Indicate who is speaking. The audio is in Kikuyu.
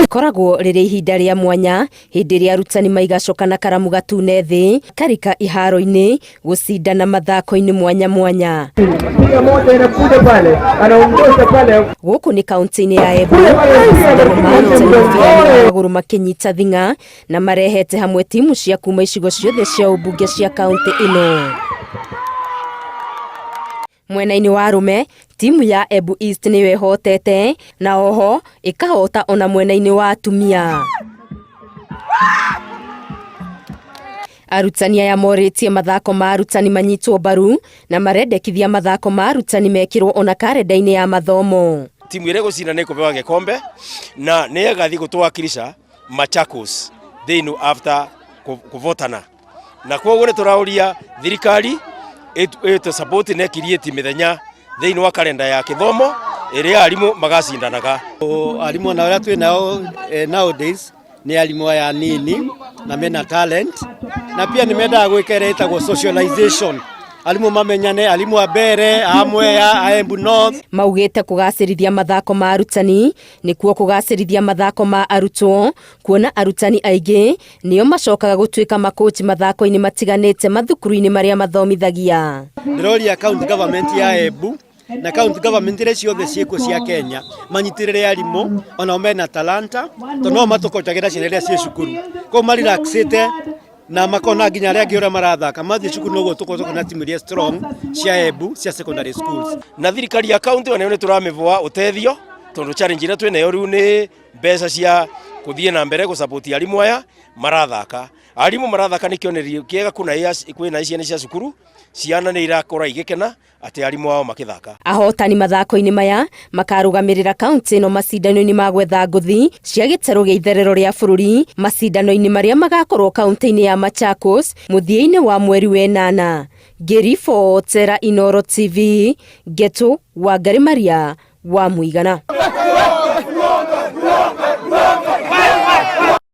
Speaker 1: Koragwo rĩrĩ ihinda rĩa mwanya hĩndĩ ĩrĩa arutani maigacoka na karamu gatune thĩ karika iharo-inĩ gũcindana mathako-inĩ mwanya mwanya.
Speaker 2: Piga moja inakuja pale, anaondosha pale.
Speaker 1: Gũkũ nĩ kaunti-inĩ ya Embu, macindano ma arutani mũbira-inĩ wa magũrũ makĩnyita thing'a na marehete hamwe timu cia kuma icigo ciothe cia ũmbunge cia kaunti ĩno. Mwena-inĩ wa arũme, timu ya Embu East nĩyo ĩhotete na oho ĩkahota ona mwena-inĩ wa atumia. Arutani aya morĩtie mathako ma arutani manyitwo mbaru na marendekithia mathako ma arutani mekĩrwo ona karenda-inĩ ya mathomo.
Speaker 3: Timu ĩrĩa ĩgũcinda nĩ ĩkũbewa gĩkombe na nĩ ĩgathiĩ gũtũwakilisha Machakos thĩinĩ after kũvotana, na koguo nĩ tũraũria thirikari ĩtũ support na ĩkiriĩti mĩthenya thĩinĩ wa karenda ya kĩthomo ĩrĩa arimũ magacindanaga.
Speaker 4: Arimũ na arĩa twĩ nao nowadays nĩ arimũ aya anini na mena talent na pia nĩ mendaga gwĩka ĩrĩa ĩtagwo socialization, arimũ mamenyane, arimũ a Mbere, a Mwea, a Embu North.
Speaker 1: Maugĩte kũgacĩrithia mathako ma arutani nĩkuo kũgacĩrithia mathako ma arutwo, kuona arutani aingĩ nĩo macokaga gũtuĩka makochi mathako-inĩ matiganĩte mathukuru-inĩ marĩa mathomithagia.
Speaker 4: Ndĩroria county government ya Embu na county government iria ciothe ciĩkuo cia Kenya manyitĩrĩre arimũ onao mena talanta tondũ no matũkochagĩra ciana iria ciĩ cukuru koguo marelaxĩte na makona nginya arĩa angĩ ũrĩa marathaka mathiĩ cukuru noguo tũkorwo na timu iria strong cia Embu cia secondary schools.
Speaker 3: Na thirikari ya county onayo nĩ tũramĩboa ũtethio tondũ challenge ĩrĩa twĩnayo rĩu nĩ mbeca cia kũthiĩ na mbere gũsupport arimũ aya marathaka. Arimũ marathaka nĩ kĩonereria kĩega kwĩna ciana cia cukuru, ciana nĩ irakũra igĩkena atĩ arimũ ao makĩthaka.
Speaker 1: Ahotani mathako-inĩ maya makarũgamĩrĩra kaunti ĩno macindano-inĩ ma gwetha ngũthi cia gĩtarũ gĩa itherero rĩa bũrũri macindano-inĩ marĩa magakorwo kaunti-inĩ ya Machakos mũthia-inĩ wa mweri wenana. Ngĩribotera Inooro TV, Ngetu Wangari Maria wa Mũigana.